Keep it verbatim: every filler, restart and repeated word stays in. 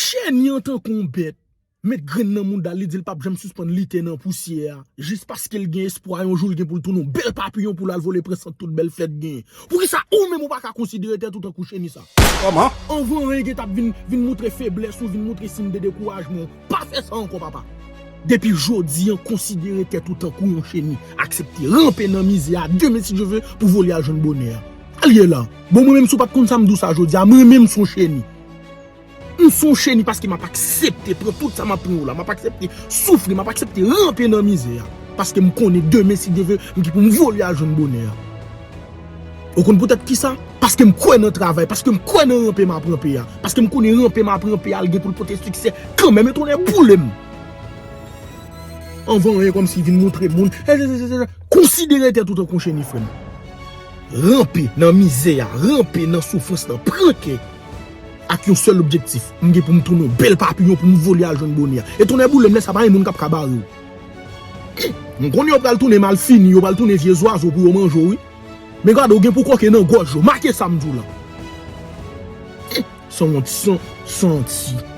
Cheni an tankou yon bèt. Met grenn nan mouda l, li di l p ap janm sispann lite nan pousyè a. Jis paske l gen espwa yon jou l gen pou l tounen yon bèl papiyon pou l al vole pran sant tout bèl flèt genyen. Poukisa ou menm ou pa ka konsidere tèt ou tankou cheni sa? Kòman? Anvan anyen gen t ap vin, vin moutre feblès ou, vin moutre siy de dekourajman w. Pa fè sa ankò, papa. Depi jodi an, konsidere tèt ou tankou yon cheni. Aksepte ranpe nan mizè a, demen si Dye ve, pou vole al jwenn bonè a. Al ye la. Bon, mwen menm si w pa t konn sa m di w sa jodi a, mwen menm s on cheni. M s on cheni paske m ap aksepte pran tout sa m ap pran yo la. M ap aksepte soufri, m ap aksepte ranpe nan mizè a. Paske m konnen demen si Dye ve, m gen pou m vole al jwenn bonè a. Ou konn poutèt kisa? Paske m kwè nan travay, paske m kwè nan ranpe m ap ranpe a. Paske m konnen ranpe m ap ranpe a, l gen pou l pote siksè kanmenm, e tonnè boule m. Anvan anyen kòmsi vin moutre moun, konsidere tèt ou tankou cheni, frè m. Ranpe nan mizè a, ranpe nan soufrans lan, pran kè. Ak yon sèl objektif, m gen pou m tounen yon bèl papiyon pou m vole al jwenn bonè a. E tonnè boule m, lè sa pa gen moun k ap ka bare w. M konnen yo pral tounen malfini, yo pral tounen vye zwazo pou yo manje w, wi. Men gade, w gen pou koke nan gòj yo, make sa m di w la. Sanwont, san, santi.